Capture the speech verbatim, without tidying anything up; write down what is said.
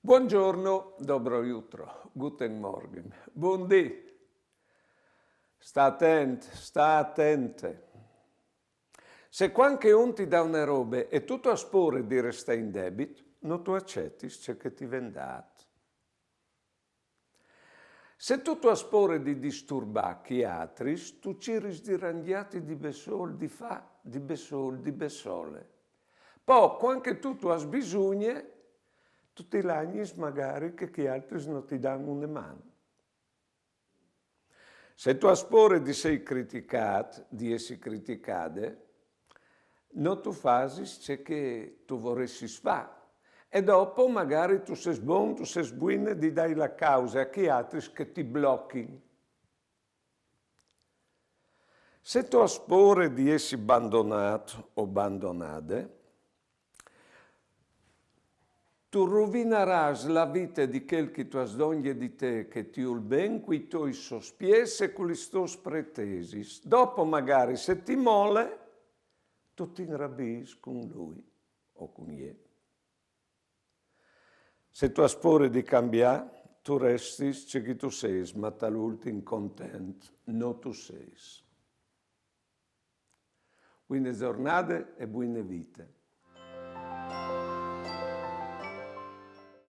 Buongiorno, dobro jutro, guten Morgen, bundì. Sta atent, sta atente. Se cuant che un ti dà une robe e tu tu âs pôre di restâ in debit, no tu acetis ce che ti ven dât. Se tu tu âs pôre di disturbâ chei altris, tu ciris di rangjâti di bessôl, di fâ di bessôl, di bessole. Po, cuant che tu tu âs bisugne, tu ti lagnis magari che chei altris no ti dan une man. Se tu âs pôre di sei criticât, di jessi criticade, no tu fasis ce che tu voressis fâ. E dopo magari tu sês bon, tu sês buine di dâi la cause a chei altris che ti blochin. Se tu âs pôre di jessi bandonât o bandonade, tu ruvinarâs la vite di chel che tu âs dongje di te, che ti vûl ben, cui toi sospiets e cu lis tôs pretesis. Dopo magari, se ti mole, tu ti inrabiis cun lui o cun jê. Se tu âs pôre di cambiâ, tu restis ce che tu sês, ma tal ultin content no tu sês. Buine zornade e buine vite.